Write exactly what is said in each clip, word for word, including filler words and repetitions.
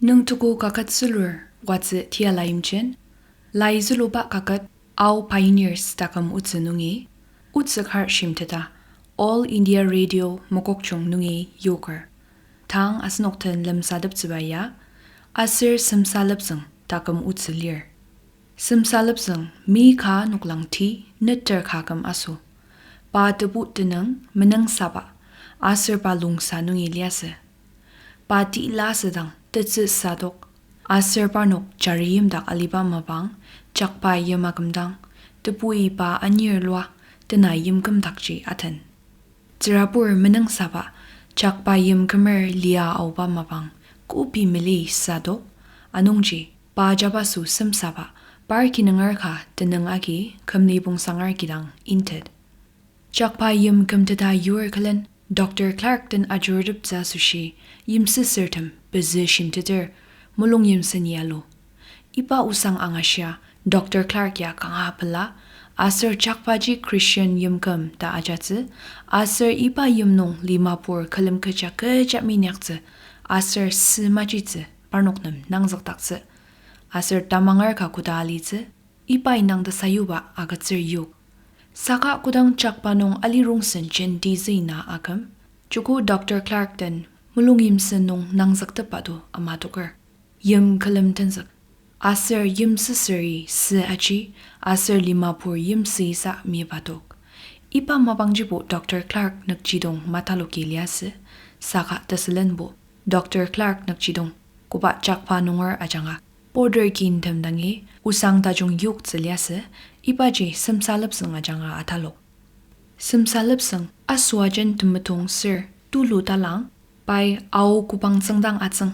Nüngtugu kaket zülur watsü tiala yimjen, lai züluba kaket Ao Pioneers taküm otsü nungi, otsü kar shimteta All India Radio Mokokchung nungi yoker. Tang asenok den lemsateptsüba ya, Aser Semsalepzüng taküm otsü lir. Semsalepzüng mi ka noklang ti neter ka küm aso. Pa tebu tenüng menüngsaba, aser pa lungsa nungi liasü. Pa tila asüdang tetsü sadok, aser parnok jari yimdak aliba mapang, jakba yim akümdang, tebui pa anir lua, tena yimkümdakji aten. Tsürabur menüngsaba, jakba yimkümer lia aoba mapang, kobi mali sadok, anungji, pa jabaso semsaba, par kinunger ka tenüng agi kümli pongsanger kidang intet. Jakba yim kümteta yur külen, Doctor Clark den ajuruteptsü asoshi, yimsüsürtem pezü shimteter, mulung yimsen yalo. Iba osang angashia, Doctor Clark ya kanga pela, aser jakbaji Christian yimküm ta ajatsü, aser iba yim nung limapur külem kecha kecha minyaktsü, aser sü majitsü, parnok nem nangzükdaktsü, aser tamanger ka koda alitsü, iba indang tesayuba agütsür yok. Saka kodang jakba nung ali rongsen jenti züina aküm, joko Doctor Clark den mulung yimsen nung nangzüktepa to amatoker. Yim külem tenzük. Aser yimsüsüri sü aji, aser limapur yimsüisa mibatok. Iba mapangjibo Doctor Clark nükjidong mataloki liasü, saka tesülenbo Doctor Clark nükjidong, koba jakba nunger ajanga, border kintem dangi osang tajung yoktsü liasü, ibaji Semsalepzüng ajanga atalok. Semsalepzüng asoajen temetong ser tulu talang, pai Ao kübang tsüngdang atsüng.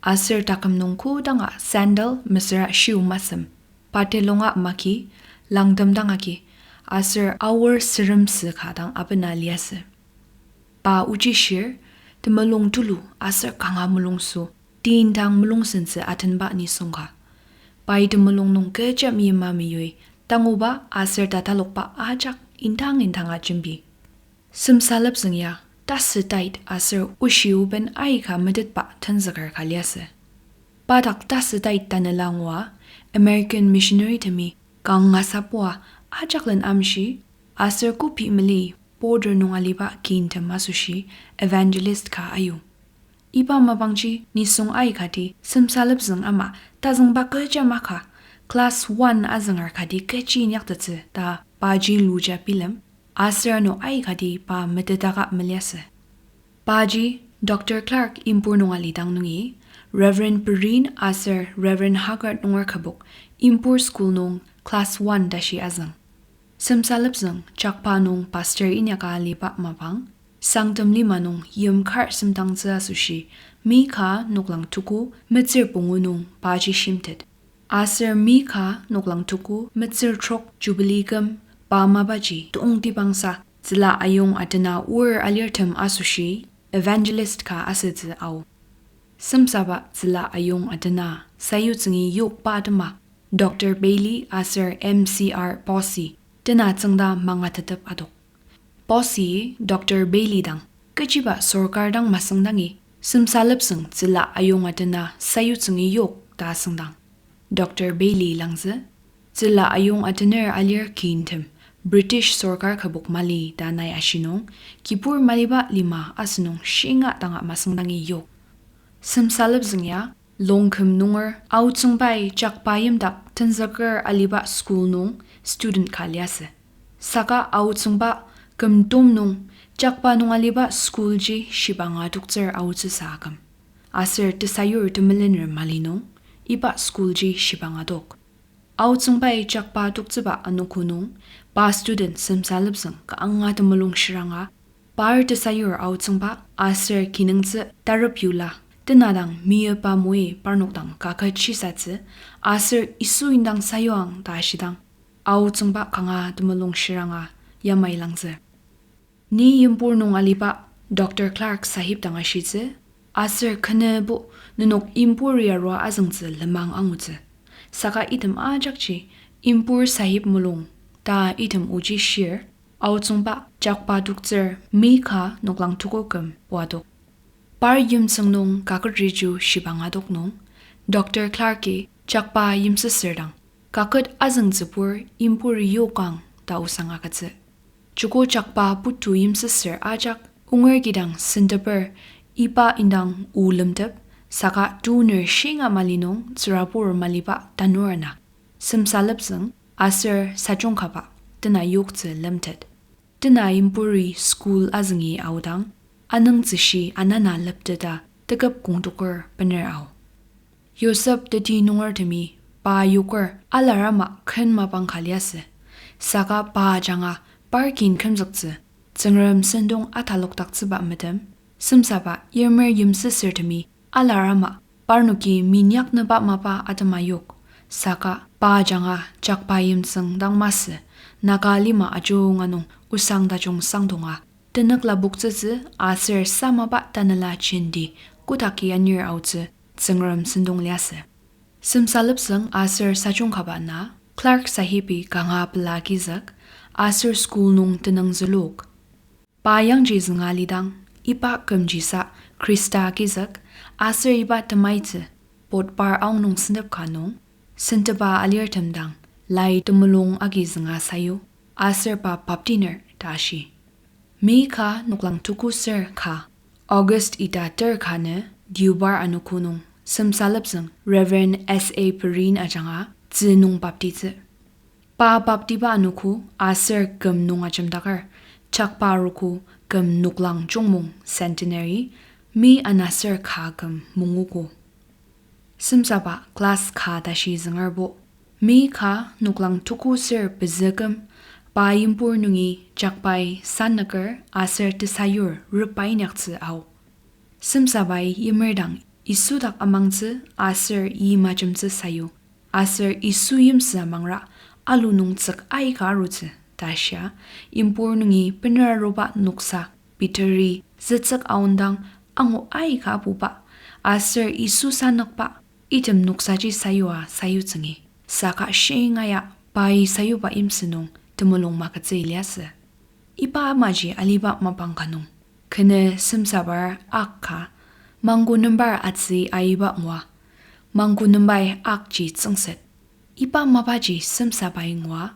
Aser taküm nung kodanga sandal mesüra shiu masem, patelonga maki, langtem dang agi, aser aor süremsü ka dang abena liasü. Pa ochi shir, temulung tulu aser kanga mulungso, tindang mulungsentsü atenba nisung ka. Pai temulung nung kecha meyima meyui, tanguba aser tatalokba ajak indang indanga jembi. Semsalepzüng ya, tasü tait aser oshi oben aika metetba tenzüker ka liasü. Pa dak tasü tait tanela ngua, American missionary temi kanga sapoa ajaklen amshi, aser kopi mali border nung aliba kintem asoshi evangelist ka ayu. Iba mapangji nisung aikati Semsalepzüng ama tazüngba kecha maka, class one azünger kati kechi inyaktettsü ta paji luja bilem, aser ano aikati pa metetaka meliasü. Paji Doctor Clark Impur nung alidang nungi, Reverend Perrine aser Reverend Haggard nunger kübok Impur School nung class one tashi azüng. Semsalepzüng jakba nung pastor inyaka aliba mapang, Sangtem lima nung yim kar semdangtsü asoshi, mi ka noklang tuku metsür pungu nung paji shimtet. Aser mi ka noklang tuku metsür trok Jubilee küm pa mapaji tongtibangsa Tsüla Ayong atena oar alirtem asoshi evangelist ka asütsü ao. Semsaba Tsüla Ayong atena sayutsüngi yokba atema Doctor Bailey aser M C R Posey tena tsüngda mangatetep adok. Posey Doctor Bailey dang, kechiba sorkar dang masüngdangi, Semsalepzüng Tsüla Ayong atena sayutsüngi yok ta asüngdang, Doctor Bailey langzü, Tsüla Ayong atener alir kintem British sorkar kübok mali ta nai ashi nung, kibur maliba lima asünung shinga tanga masüngdangi yok. Semsalepzüng ya, Longkhum nunger Aotsüngbai jakba yimdak tenzüker aliba school nung student ka liasü. Saka Aotsüngba kümtom nung jakba nung aliba school ji shibanga toktsür aotsüsa aküm. Aser tesayur temelener mali nung iba school ji shibanga tok. Aotsüngbai jakba toktsüba anogo nung, pa student Semsalepzüng ka anga temulung shiranga, par tesayur Aotsüngba aser kinungtsü tarep yula, tena dang miyepa moi parnok dang kaket shisatsü, aser Yisu indang sayuang ta ashidang, Aotsüngba kanga temulung shiranga yamai langzü. Ni Impur nung aliba Doctor Clark Sahib dang ashitsü, aser khenübo nenok Impur yarua azüngtsü lenmang angutsü. Saka item ajakji Impur Sahib mulung ta item oji shir, Aotsüngba jakba toktsür mi ka noklang tuko küm oadok. Par yimtsüng nung kaket riju shibanga dok nung, Clark-i Jakba yimsüsür dang, kaket azüngtsübur impur yokang ta osang agütsü. Joko Jakba putu yimsüsür ajak onger kidang senteper iba indang o lemtep, saka tuner shinga mali nung tsürabur maliba tanur ana, Semsalepzüng aser Sajungkaba tena yoktsü lemtet. Tena impuri school azüngi aodang, anüngtsüshi anana lepteta teküp kongtoker bener ao. Yosep teti nungertemi pa yoker alar ama ken mapang ka liasü. Saka pa ajanga par kin kümzüktsü, Tsüngrem sentong atalokdaktsüba metem, Semsaba yimer yimsüsürtemi alar ama parnoki minyaknüba mapa atema yok. Saka pa ajanga Jakba yimtsüng dang masü, Naga lima ajunga nung osang tajung sangdonga, tenük lapoktsütsü aser samaba tanela jenti kodaki anir aotsü Tsüngrem sentong liasü. Semsalepzüng aser Sajungkaba na Clark Sahib-i kanga pela agizük aser school nung tenüng zülok. Pa yangji zünga lidang, iba kümjisa Khrista agizük aser iba temaitsü Potpar aonung sentep ka nung, sentepa alirtem dang lai temulung agi zünga sayu, aser pa baptiner ta ashi. May ka noklang tuku ser ka, August ita ter ka nü, Deobar anogo nung Semsalepzüng Reverend S A Perrin ajanga tzü nung baptitsü. Pa baptiba anogo aser küm nung ajemdaker, Jakba arogo küm noklang jungmung centenary, May ana ser ka küm mungogo. Semsaba class ka tashi züngerbo, May ka noklang tuku ser pezü küm, pa impur nungi Jakbai sanüker aser tesayur repa inyaktsü ao. Semsabai yimer dang Yisu dak amangtsü aser yi majemtsü sayu, aser Yisu yimsü amangra alu nung tsük aika arutsü ta shia, impur nungi bener aruba noksa Peteri zütsük aondang angu aika apuba, aser Yisu sanükba item noksaji sayua sayutsüngi, saka shingaia pai sayuba yimsü nung temulung magütsü liasü. Iba amaji aliba mapang ka nung, kenü Semsabar ak ka, Mangkunembar atsü aiba ngua, Mangkunembai akji tsüngset. Iba mapaji Semsabai ngua,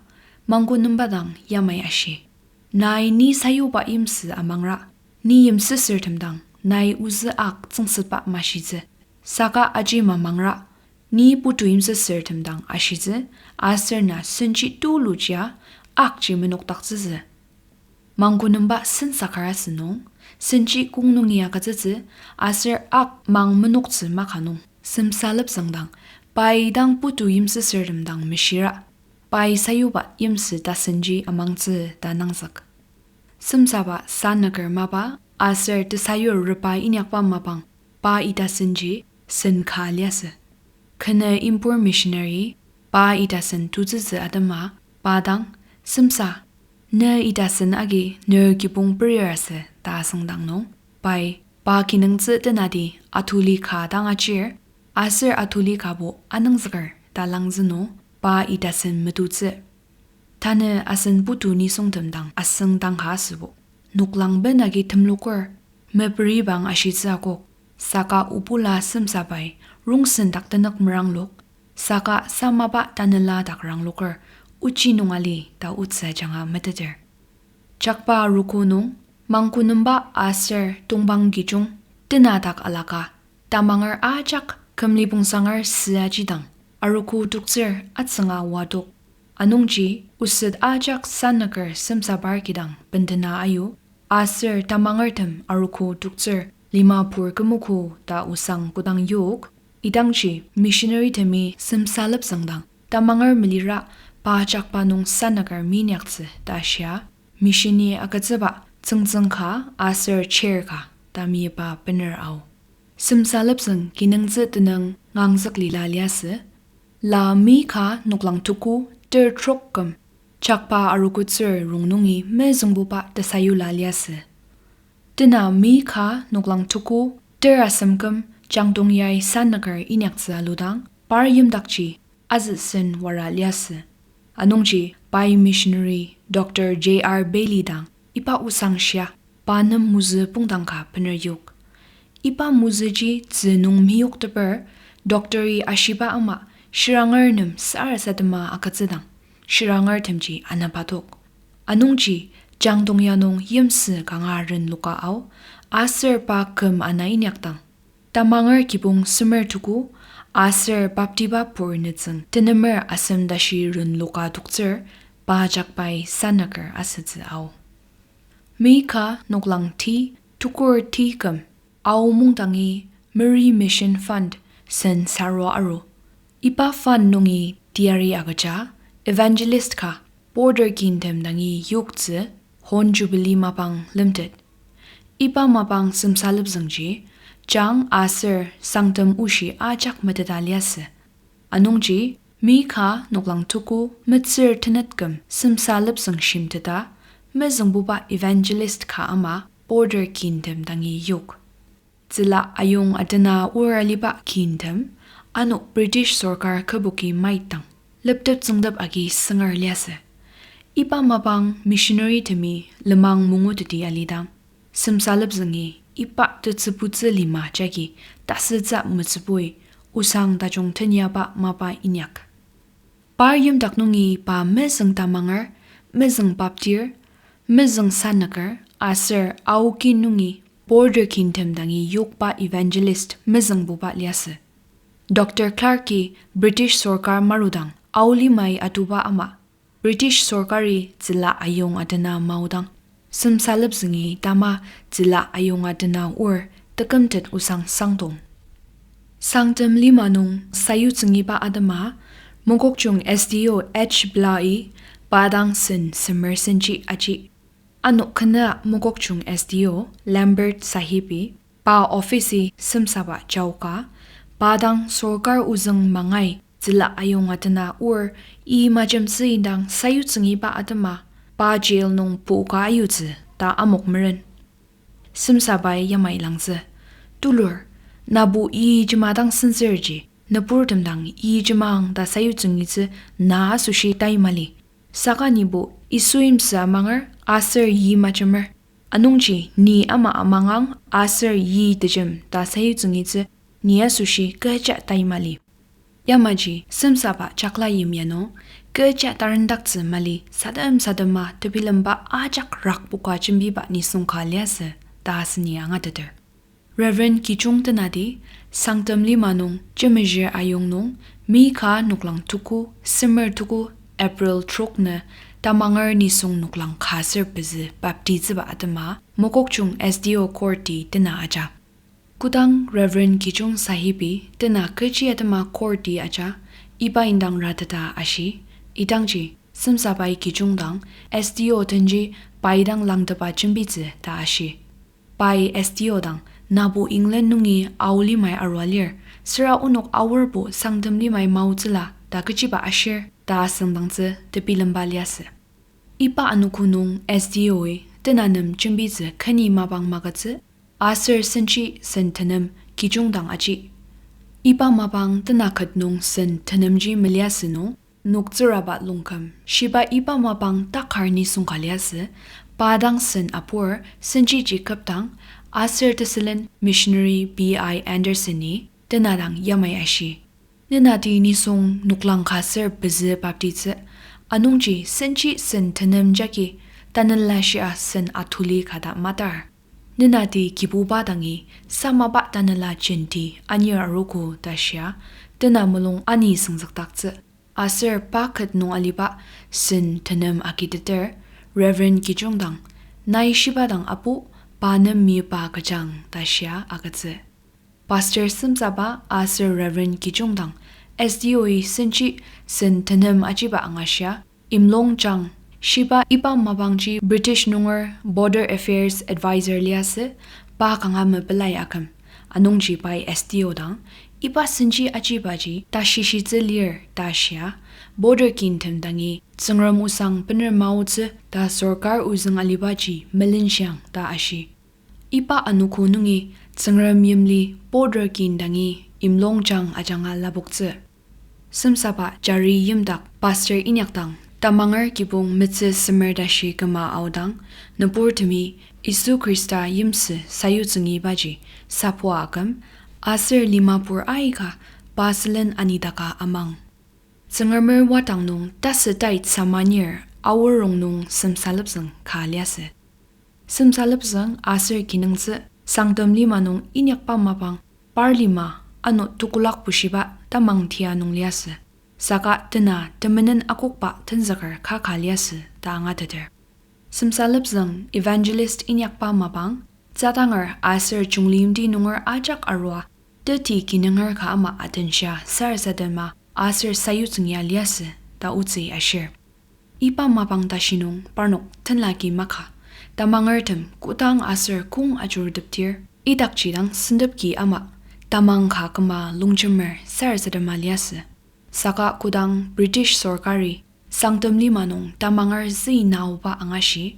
Mangkunemba dang yamai ashi, nai ni sayuba yimsü amangra, ni yimsüsürtem dang nai ozü ak tsüngsetba mashitsü. Saka aji mamangra, ni putu yimsüsürtem dang ashitsü, aser na senji tulujia akji menokdaktsütsü. Mangkunemba sensakar asü nung, senji kong nungi agütsütsü, aser ak mang menoktsü maka nung, Semsalepzüng dang, pai dang putu yimsüsürtem dang meshira, pai sayuba yimsü tasenji amangtsü ta nangzük. Semsaba sanüker mapa aser tesayur repa inyakba mapang pa itasenji sen ka liasü. Kenü impur missionary pa itasen tutsütsü atema pa dang, Semsa, ne itasen agi ner kibong perir asü ta asüngdang nung, pai pa kinungtsü tenati atuli ka dang achir, aser atuli kabo anüngzüker ta langzü nung pa itasen metutsü. Tanü asen putu nisungtem dang asüngdang ka asübo, noklang ben agi temloker, meperibang ashitsü akok, saka obula Semsabai rongsen dak tenük meranglok, saka samaba tanela dak rangloker ochi nung ali ta otsü ajanga meteter. Jakba arogo nung, Mangkunemba aser Tongpang Kijung, tena dak alaka, tamanger ajak Kümlibongsanger süaji dang, arogo toktsür atsünga oadok. Anungji, oset ajak sanüker Semsabar kidang bendena ayu, aser tamangertem arogo toktsür lima pur kümogo ta osang kodang yok, idangji missionary temi Semsalepzüng dang tamanger melira pa Jakba nung sanüker minyaktsü ta shia, missioni agütsüba tsüngtsüng ka aser chair ka ta miba bener ao. Semsalepzüng kinungtsü tenüng ngangzük lila liasü, la May ka noklang tuku ter trok küm, Jakba arogotsür rongnungi mezüngbuba tesayula liasü. Tena May ka noklang tuku ter asem küm Jangtong yai sanüker inyaktsü aludang, par yimdakji azüsen wara liasü. Anungji pai missionary Doctor J R Bailey dang iba osang shia, pa nem mozü pongdang ka bener yok. Iba mozüji tzü nung meyokteper, Doctori ashiba ama, shiranger nem sarasadema agütsüdang, shirangertemji anabatok. Anungji, Jangdong ya nung yimsü kanga renloka ao, aser pa küm ana inyakdang, tamanger kibong semer tuku, aser baptiba pur nütsüng tenemer asem tashi renloka toktsür, pa jakbai sanaker asütsü ao. Mika noklang ti, tukur ti küm, Ao mungdangi Mary Mission Fund sen sarua aru. Iba fund nungi teyari agüja evangelist ka border kintem dangi yoktsü Hon Jubilee mapang lemtet. Iba mapang semsalepzüngji, jang aser Sangtem oshi ajak meteta liasü. Anungji, Mika noklang tuku metsür tenet küm semsalepzüng shimteta, mezüngbuba evangelist ka ama border kintem dangi yok. Tsüla ayong atena or aliba kintem, ano British sorkar küboki maitang, leptep tsüngtep agi süngar liasü. Iba mapang missionary temi lenmang munguteti alidang, semsalepzüngi iba tetsübutsü lima jagi tasütsü metsübui osang tajung tenyaba mapa inyak. Par yimdak nungi pa mezüng tamanger, mezüng baptir, mezüng sanüker, aser Ao kin nungi border kintem dangi yokba evangelist mezüngbuba liasü. Doctor Clarke-i British sorkar marudang Ao limai atuba ama, British sorkari Tsüla ayong atena maodang, semsalepzüngi tama Tsüla ayong atena or tekümtet osang sangdong. Sangtem lima nung sayutsüngiba atema, Mokokchung S D O H. Bla-i pa dang sen semer senji aji. Ano kena Mokokchung S D O Lambert Sahib-i pa office-i Semsaba jaoka, pa dang sorkar ozüng mangai Tsüla ayong atena or i majemtsü indang sayutsüngiba atema pa jail nung puka ayutsü ta amok meren. Semsabai yamai langzü, Tulur, nabo i jema dang senzürji, nüburtem dang i jemang ta sayutsüngitsü na asoshi tai mali. Saka nibo Yisu yimsü amanger aser yi majemer. Anungji ni ama amangang aser yi tejem ta sayutsüngitsü ni asoshi kecha tai mali. Yamaji Semsaba jakla yimya nung kecha tarendaktsü mali sadem sadema tebilemba ajak rakpoka jembiba nisung ka liasü ta aseni angateter. Reverend Kijung tenati Sangtem lima nung Jemejir ayong nung Mika noklang tuku semer tuku April trok nü tamanger nisung noklang ka ser pezü baptitsüba atema Mokokchung S D O court-i tena aja. Kodang Reverend Kijung Sahib-i tena kechi atema court-i aja, iba indang rateta ashi, idangji Semsabai Kijung dang S D O denji pai dang langtepa jembitsü ta ashi. Pai S D O dang, nabo England nungi Ao limai arua lir, süra onok Aorbo Sangtem limai maotsüla ta kechiba ashir ta asüngdangtsü tebilemba liasü. Iba anogo nung S D O-i tena nem jembitsü keni mapang magütsü, aser senji sen tenem Kijung dang aji. Iba mapang tena ket nung sen tenemji meliasü nung, noktsüraba longküm shiba iba mapang takar nisung ka liasü, pa dang sen apur senjiji küpdang, aser tesülen missionary B I Anderson-i tena dang yamai ashi. Nenati nisung noklang ka ser pezü baptitsü, anungji senji sen tenem jagi tanela shia sen atuli kata matar. Nenati Kibuba dangi samaba tanela jenti anir arogo ta shia, tena mulung ani süngzükdaktsü. Aser pa ket nung aliba sen tenem agiteter, Reverend Kijung dang, nai shiba dang apu, pa nem mipa kejang ta shia agütsü. Pastor Semsaba aser Reverend Kijung dang S D O-i senji sen tenem ajiba angashia, Imlong Jang, shiba iba mapangji British nunger Border Affairs Adviser liasü, pa kanga mepelai aküm. Anungji pai S D O dang, iba senji ajibaji tashishitsü lir ta shia, border kintem dangi Tsüngrem osang bener maotsü ta sorkar ozüng alibaji melenshiang ta ashi. Iba anogo nungi Tsüngrem yimli border kin dangi Imlong Jang ajanga lapoktsü. Semsaba jari yimdak pastor inyakdang, tamanger kibong metsü semer tashi küma aodang, nüburtemi Yisu Khrista yimsü sayutsüngibaji sapua aküm, aser limapur aika pa sülen anidaka amang. Tsüngremer wadang nung tasü tait samanir Aor rongnung Semsalepzüng ka liasü. Semsalepzüng aser kinungtsü Sangtem lima nung inyakba mapang par lima ano tekolak bushiba tamang tia nung liasü. Saka tena temenen akokba tenzüker kaka liasü ta angateter. Semsalepzüng evangelist inyakba mapang, tsadanger aser Chungliyimti nunger ajak arua, teti kinunger ka ama atenshia sarasadema aser sayutsüng ya liasü ta otsü ashir. Iba mapang tashi nung parnok tenlaki maka, tamangertem kodang aser kong ajuruteptir, idakji dang sentepki ama tamang ka küma longjemer sarasadema liasü. Saka kodang British sorkari Sangtem lima nung tamanger züi naoba angashi,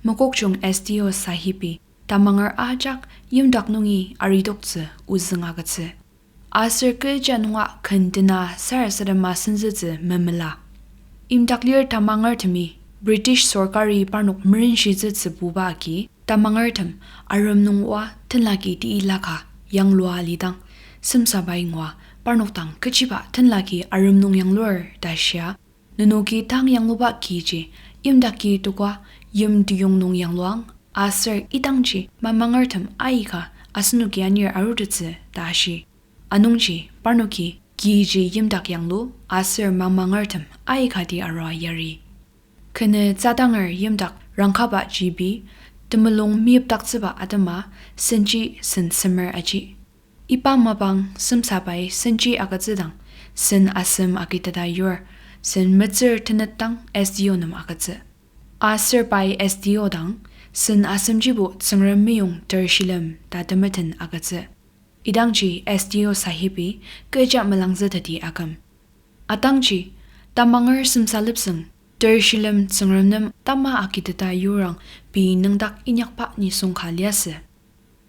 Mokokchung S D O sahibi tamanger ajak yimdak nungi aridoktsü ozüng agütsü. Aser kecha nunga ken tena sarasadema senzütsü memela. Yimdak lir tamangertemi British sorkari parnok merenshitsütsübuba agi tamangertem arem nung oa tenlaki teilaka yanglua alidang, Semsabai ngua parnok dang kechiba tenlaki arem nung yanglur ta shia, nenoki tang yangluba kiji yimdaki toka yim teyong nung yangluang, aser idangji mamangertem aika asenoki anir arutettsü ta ashi. Anungji parnoki kiji yimdak yanglu aser mamangertem aikati arua yari. Kenü tsadanger yimdak rangkaba jibi, temulung meyipdaktsüba atema senji sen semer aji. Iba mapang Semsabai senji agütsüdang, sen asem agiteta yur, sen metsür tenetdang S D O nem agütsü. Aser pai S D O dang, sen asemjibo Tsüngrem meyong ter shilem ta temeten agütsü. Idangji S D O sahibi kecha melangzüteti aküm. Atangji, tamanger Semsalepzüng ter shilem Tsüngrem nem tama agiteta yurang pei nüngdak inyakba nisung ka liasü.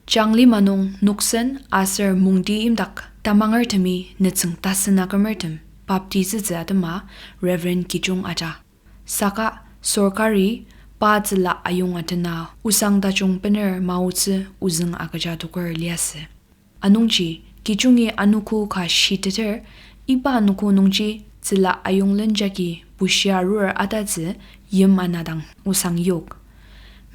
Chang lima nung Noksen aser Mongti yimdak tamangertemi nütsüng tasen akümertem baptitsütsü atema Reverend Kijung aja. Saka sorkari pa tsüla ayong atena osang tajung bener maotsü ozüng agüja toker liasü. Anungji, Kijungi anogo ka shiteter, iba anogo nungji tsüla ayong lenjagi bushia arur atatsü yim ana dang osang yok.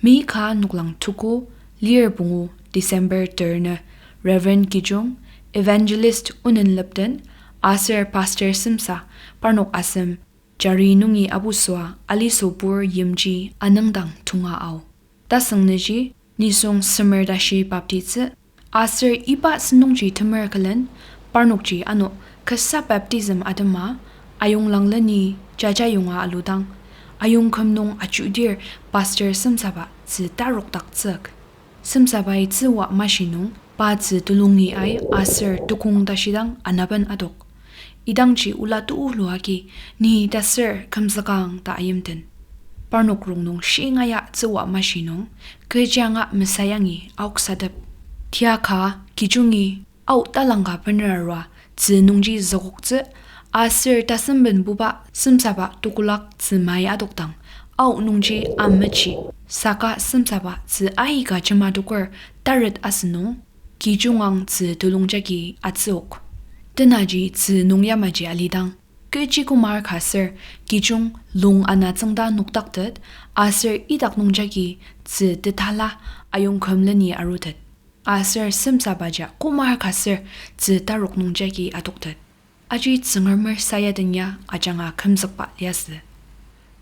Meyi ka noklang tuko lir pungu December ter nü Reverend Kijung, Evangelist Onenlepden, aser Pastor Semsa, parnok asem Jari nungi abusua aliso pur yimji anüngdang tonga ao. Tasüngnüji nisung semer tashi baptitsü, aser iba sentongji temer külen, parnokji ano kasa baptism atema ayonglang leni jaja yonga aludang, ayongküm nung ajudir Pastor Semsaba tzü tarokdaktsük. Semsabai tzüwa mashi nung pa tzü telungi ai aser tekong tashidang anaben adok. Idangji ola tulu agi ni taser kümzükang ta ayimten. Parnok rongnung shingaia tzüwa mashi nung, kechi anga mesayangi aoksatep. Tiaka Kijungi ao talangka bener arua tzü nungji zükoktsü, aser tasembenbuba Semsaba tekolak tzü mai adokdang, ao nungji amechi, saka Semsaba tzü aika jema toker taret asünung, Kijung ang tzü telung jagi atsüok. Tenaji tzü nung yamaji alidang, kechi kümar ka ser Kijung lung ana tsüngda nokdaktet, aser idak nung jagi tzü tetala ayongküm leni arutet. Aser Semsabaja kümar ka ser tzü tarok nung jagi adoktet. Aji Tsüngremer sayaden ya ajanga kümzükba liasü.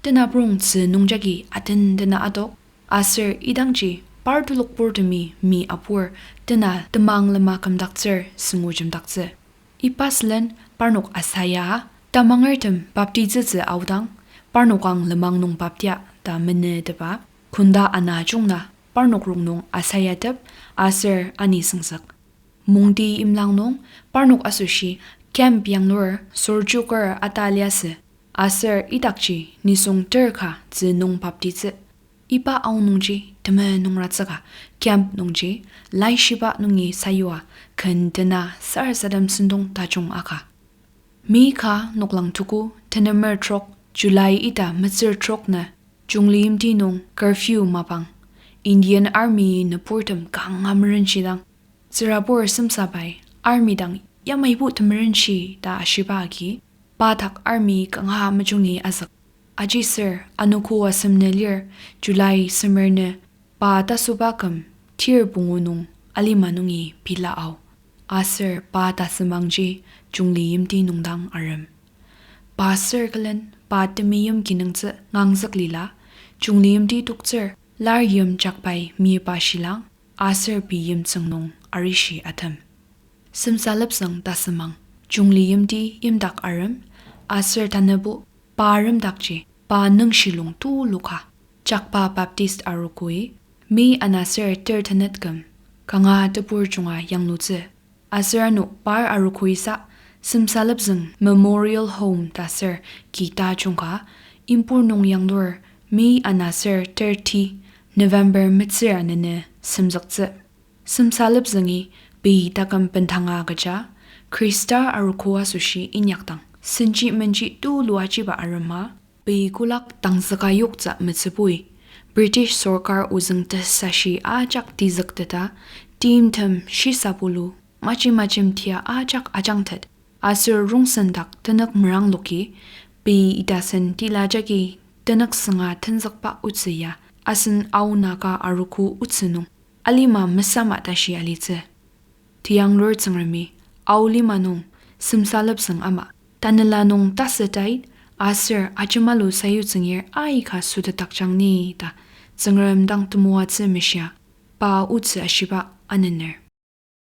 Tenaprong tzü nung jagi aten tena adok, aser idangji par telokpurtemi mi apur tena temang lema kümdaktsür süngujemdaktsü. Iba sülen parnok asaya, tamangertem baptitsütsü aodang, parnok ang lenmang nung baptia ta meneteba, kunda ana jungna parnok rongnung asayatep aser ani süngzük. Mongti imlang nung parnok asoshi camp yanglur sorjuker ata liasü, aser idakji nisung ter ka tzü nung baptitsü. Iba aonungji temenungratsüka camp nungji laishiba nungi sayua ken tena sarasadem sentong tajung aka. Meyi ka noklang tuko tenemer trok July ita metsür trok nü Chungliyimti nung curfew mapang Indian Army nüburtem kanga merenshidang, tsürabur Semsabai Army dang yamaibo temerenshi ta ashiba agi, pa dak army kanga mejungi azük. Aji ser anogo asem nü lir July semer nü pa tasoba küm tir pungu nung alima nungi pila ao. Aser pa tasümangji Jungli yimti nung dang arem. Pa ser külen pa temeim kinungtsü ngangzük lila, Jungli yimti toktsür lar yim jakbai miba shilang, aser pei yimtsüng nung arishi atem. Semsalepzüng tasümang, Jungli yimti yimdak arem, aser tanübo pa aremdakji pa nüngshilung tulu ka, Jakpa Baptist Arogoi, May ana ser ter tenet küm, kanga tebur junga yanglutsü. Aser ano par arogoisa Semsalepzüng Memorial Home ta ser ki tajungka, Impur nung yanglur May ana ser thirty, November metsür anenü semzüktsü. Semsalepzüngi pei taküm bendanga agüja, Khrista arogo asoshi inyakdang senji menji tulu ajiba arema, pei kolak tangzüka yoktsü metsübui, British sorkar ozüng tesashi ajak tizükteta, timtem shisabulu, maji majim tia ajak ajangtet, aser rongsen dak tenük merangloki, pei itasen tila jagi tenük sünga tenzükba otsü ya, asen Ao Naga arogo otsü nung alima mesama tashi alitsü. Teyanglur Tsüngremi Ao lima nung Semsalepzüng ama tanela nung tasütait aser ajemalu sayutsüngir aika sütetakjang ni ta Tsüngrem dang temoatsü meshia pa otsü ashiba anener.